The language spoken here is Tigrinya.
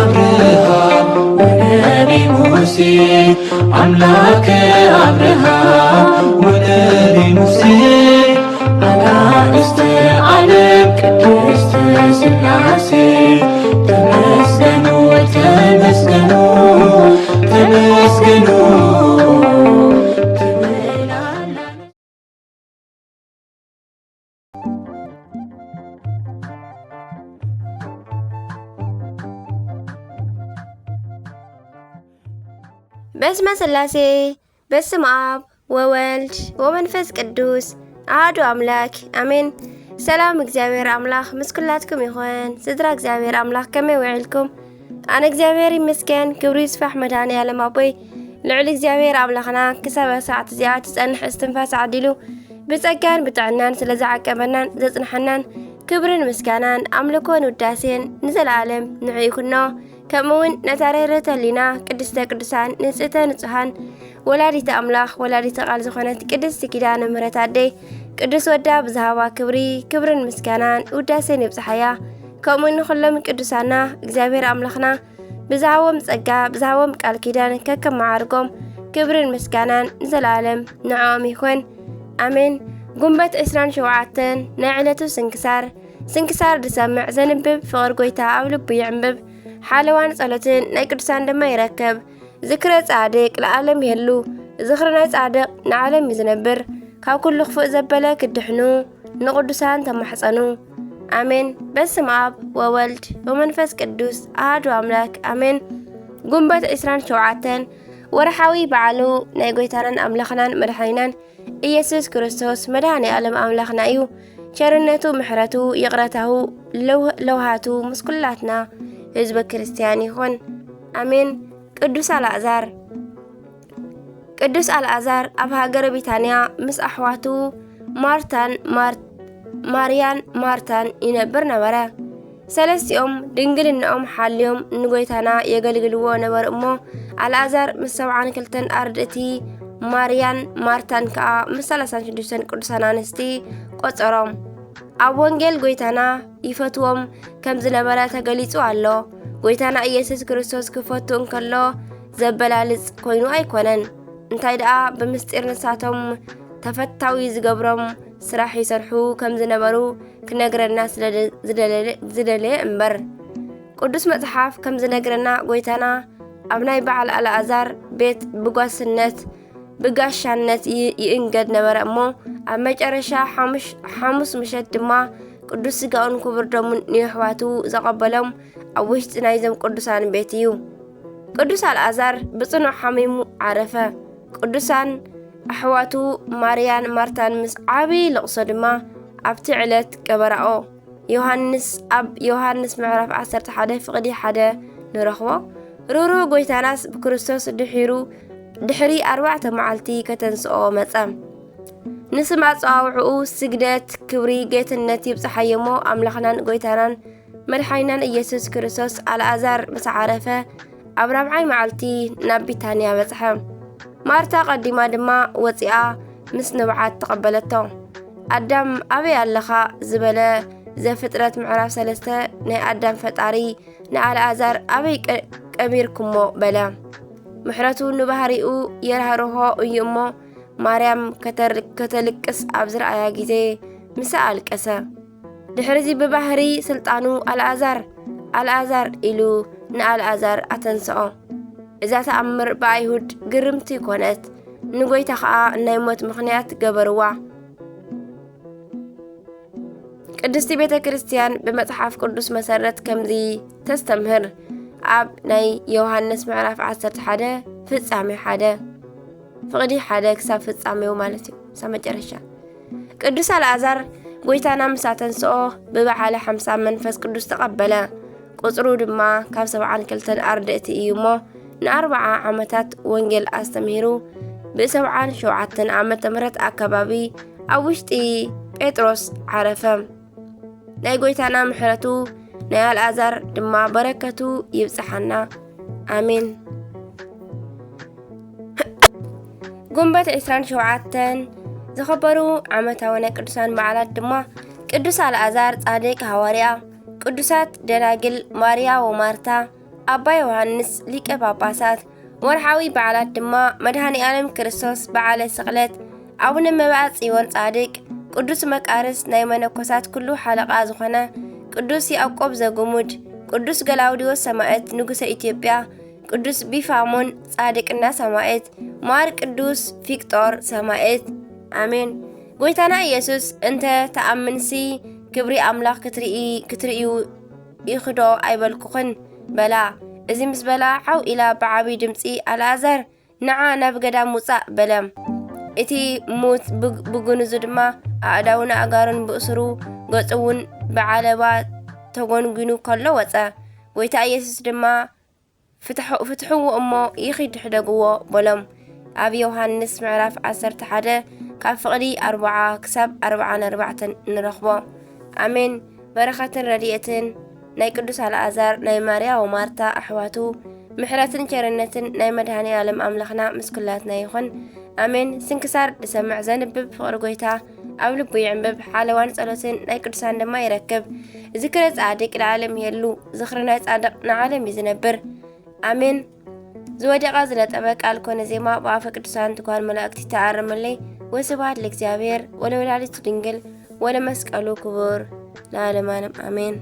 አብርሃም ወነቢ ሙሴ፣ አምላከ አብርሃም ወነቢ ሙሴ፣ አጋእዝተ ዓለም ቅድስት ሥላሴ፣ ተመስገኑ፣ ተመስገኑ፣ ተመስገኑ ትብል ኣላ። በስመ ሥላሴ፣ በስመ አብ ወወልድ ወመንፈስ ቅዱስ አሐዱ አምላክ አሜን። ሰላም እግዚኣብሔር ኣምላኽ ምስ ኩላትኩም ይኹን። ስድራ እግዚኣብሔር ኣምላኽ ከመይ ውዒልኩም? ኣነ እግዚኣብሔር ይመስገን፣ ክብሩ ይስፋሕ መድኃኔ ዓለም ኣቦይ። ልዑል እግዚኣብሔር ኣምላኽና ክሳብ ሰዓት እዚኣ ትጸንሕ እስትንፋስ ዓዲሉ ብጸጋን ብጥዕናን ስለ ዝዓቀበናን ዘጽንሐናን ክብርን ምስጋናን ኣምልኮን ውዳሴን ንዘለዓለም ንዑ ይኹኖ። ከምኡ እውን ነታ ርህርህተ ህሊና ቅድስተ ቅዱሳን ንጽህተ ንጹሃን ወላዲተ ኣምላኽ ወላዲተ ቃል ዝኾነት ቅድስቲ ኪዳነ ምሕረት ኣደይ ቅዱስ ወዳ ብዝሃባ ክብሪ ክብርን ምስጋናን ውዳሴን ይብጽሓያ። ከምኡ ንኹሎም ቅዱሳና እግዚኣብሔር ኣምላኽና ብዝሃቦም ጸጋ ብዝሃቦም ቃል ኪዳን ከከም መዓርጎም ክብርን ምስጋናን ንዘለዓለም ንዕኦም ይኹን። ኣሜን። ጉንበት ዕስራን ሸውዓተን ናይ ዕለቱ ስንክሳር። ስንክሳር ዝሰምዕ ዘንብብ ፍቕር ጎይታ ኣብ ልቡ ይዕንብብ። ሓለዋን ጸሎትን ናይ ቅዱሳን ድማ ይረክብ። ዝክረ ጻድቅ ለዓለም ይህሉ። ዝኽሪ ናይ ጻድቅ ንዓለም እዩ ዝነብር። ካብ ኩሉ ክፉእ ዘበለ ክድሕኑ ንቅዱሳን ተማሕጸኑ። ኣሜን። በስመ ኣብ ወወልድ ወመንፈስ ቅዱስ ኣሐዱ ኣምላክ ኣሜን። ጉንበት ዕስራን ሸውዓተን ወርሓዊ በዓሉ ናይ ጎይታናን ኣምላኽናን መድሓኒናን ኢየሱስ ክርስቶስ መድኃኔ ዓለም ኣምላኽና እዩ። ቸርነቱ፣ ምሕረቱ፣ ይቕረታሁ፣ ለውሃቱ ምስ ኩላትና ህዝበ ክርስቲያን ይኹን። ኣሜን። ቅዱስ ኣልኣዛር። ቅዱስ ኣልኣዛር ኣብ ሃገረ ቢታንያ ምስ ኣሕዋቱ ማርታን ማር-፣ ማርያን ማርታን ይነብር ነበረ። ሰለስቲኦም ድንግልናኦም ሓልዮም ንጎይታና የገልግልዎ ነበሩ እሞ፣ ኣልኣዛር ምስ ሰብዓን ክልተን ኣርድእቲ ማርያን ማርታን ከኣ ምስ ሰላሳን ሽዱሽተን ቅዱሳን ኣንስቲ ቆጸሮም። ኣብ ወንጌል ጎይታና ይፈትዎም ከም ዝነበረ ተገሊጹ ኣሎ። ጎይታና ኢየሱስ ክርስቶስ ክፈቱ እንከሎ ዘበላልጽ ኮይኑ ኣይኮነን። እንታይ ደኣ ብምስጢር ንሳቶም ተፈታዊ ዝገብሮም ስራሕ ይሰርሑ ከም ዝነበሩ ክነግረና ስለ ዝደለ-፣ ዝደለየ እምበር። ቅዱስ መጽሓፍ ከም ዝነግረና ጎይታና ኣብ ናይ በዓል ኣልኣዛር ቤት ብጓስነት ብጋሻነት ይ-፣ ይእንገድ ነበረ እሞ፣ ኣብ መጨረሻ ሓሙሽ-፣ ሓሙስ ምሸት ድማ ቅዱስ ሥጋኡን ክቡር ደሙን ንየሕዋቱ ዘቐበሎም ኣብ ውሽጢ ናይዞም ቅዱሳን ቤት እዩ። ቅዱስ ኣልኣዛር ብጽኑዕ ሓሚሙ ዓረፈ። ቅዱሳን ኣሕዋቱ ማርያን ማርታን ምስ ዓቢ ልቕሶ ድማ ኣብቲ ዕለት ቀበራኦ። ዮሃንስ፣ ኣብ ዮሃንስ ምዕራፍ ዓሰርተ ሓደ ፍቕዲ ሓደ ንረኽቦ። ርህሩህ ጎይታናስ ብክርስቶስ ድሒሩ፣ ድሕሪ ኣርባዕተ መዓልቲ ከተንስኦ መጸ። ንስም ኣጸዋውዕኡ ስግደት፣ ክብሪ፣ ጌትነት ይብጽሓዮ እሞ፣ ኣምላኽናን ጎይታናን መድሓኒናን ኢየሱስ ክርስቶስ ኣልኣዛር ምስ ዓረፈ፣ ኣብ ራብዓይ መዓልቲ ናብ ቢታንያ በጽሐ። ማርታ ቀዲማ ድማ ወጺኣ ምስ ንብዓት ተቐበለቶ። ኣዳም ኣበይ ኣለኻ ዝበለ ዘፍጥረት ምዕራፍ ሰለስተ ናይ ኣዳም ፈጣሪ ንኣልኣዛር ኣበይ ቀ-፣ ቀቢርኩሞ በለ። ምሕረቱ ንባህሪኡ የራህርሆ እዩ እሞ ማርያም ከተር-፣ ከተልቅስ ኣብ ዝረኣያ ግዜ ምሳኣ ኣልቀሰ። ድሕሪዚ ብባህሪ ስልጣኑ ኣልኣዛር፣ ኣልኣዛር ኢሉ ንኣልኣዛር ኣተንስኦ። እዛ ተኣምር ብኣይሁድ ግርምቲ ኮነት፣ ንጎይታ ኸኣ ናይ ሞት ምኽንያት ገበርዋ። ቅድስቲ ቤተ ክርስቲያን ብመጽሓፍ ቅዱስ መሰረት ከምዚ ተስተምህር፣ ኣብ ናይ ዮሃንስ ምዕራፍ ዓሰርተ ሓደ ፍጻሜ ሓደ ፍቕዲ ሓደ ክሳብ ፍጻሜው ማለት እዩ፣ ክሳብ መጨረሻ። ቅዱስ ኣልኣዛር ጎይታና ምስ ኣተንስኦ ብበዓለ ሓምሳ መንፈስ ቅዱስ ተቐበለ። ቁጽሩ ድማ ካብ ሰብዓን ክልተን ኣርድእቲ እዩ እሞ፣ ንኣርብዓ ዓመታት ወንጌል ኣስተምሂሩ፣ ብሰብዓን ሸውዓተን ዓመተ ምህረት ኣከባቢ ኣብ ውሽጢ ጴጥሮስ ዓረፈ። ናይ ጎይታና ምሕረቱ ናይ ኣልኣዛር ድማ በረከቱ ይብጽሓና። ኣሜን። ጉንበት ዕስራን ሸውዓተን ዝኸበሩ ዓመታዊ ናይ ቅዱሳን በዓላት ድማ ቅዱስ ኣልኣዛር ጻድቅ ሃዋርያ፣ ቅዱሳት ደናግል ማርያ ወማርታ፣ ኣባ ዮሃንስ ሊቀ ጳጳሳት። ወርሓዊ በዓላት ድማ መድኃኔ ዓለም ክርስቶስ በዓለ ስቕለት፣ ኣቡነ መብዓ ጽዮን ጻድቅ፣ ቅዱስ መቃርስ ናይ መነኮሳት ኩሉ ሓለቓ ዝኾነ ቅዱስ ያዕቆብ ዘጉሙድ፣ ቅዱስ ገላውዲዮስ ሰማዕት ንጉሰ ኢትዮጵያ፣ ቅዱስ ቢፋሞን ጻድቅና ሰማዕት፣ ማር ቅዱስ ፊቅጦር ሰማዕት። ኣሜን። ጎይታና ኢየሱስ እንተ ተኣምንሲ ክብሪ ኣምላኽ ክትርኢ፣ ክትርእዩ ኢኽዶ ኣይበልኩኽን በላ። እዚ ምስ በላ ሓው ኢላ ብዓቢ ድምጺ ኣልኣዛር ንዓ ናብ ገዳም ውጻእ በለ። እቲ ሙት ብግ-፣ ብጉንዙ ድማ ኣእዳውን ኣእጋሩን ብእስሩ ገጹ እውን ብዓለባ ተጎንጒኑ ከሎ ወጸ። ጎይታ ኢየሱስ ድማ ፍትሑ-፣ ፍትሕዎ እሞ ይኺድ ሕደግዎ በሎም። ኣብ ዮሃንስ ምዕራፍ ዓሰርተ ሓደ ካብ ፍቕዲ ኣርብዓ ክሳብ ኣርብዓን ኣርባዕተን ንረኽቦ። ኣሜን። በረኸትን ረድኤትን ናይ ቅዱስ ኣልኣዛር፣ ናይ ማርያ ወማርታ ኣሕዋቱ፣ ምሕረትን ቸርነትን ናይ መድኃኔ ዓለም ኣምላኽና ምስ ኩላትና ይኹን። ኣሜን። ስንክሳር ዝሰምዕ ዘንብብ ፍቕሪ ጎይታ ኣብ ልቡ ይዕንብብ። ሓለዋን ጸሎትን ናይ ቅዱሳን ድማ ይረክብ። ዝክረ ጻድቅ ለዓለም ይሄሉ፣ ዝኽሪ ናይ ጻድቕ ንዓለም እዩ ዝነብር። ኣሜን። ዝወደቐ ዝነጠበ ቃል ኮነ ዜማ ብኣፈ ቅዱሳን ትጓል መላእክቲ ተኣረመለይ። ወስብሐት ለእግዚኣብሔር ወለወላዲቱ ድንግል ወለመስቀሉ ክቡር ለዓለመ ዓለም ኣሜን።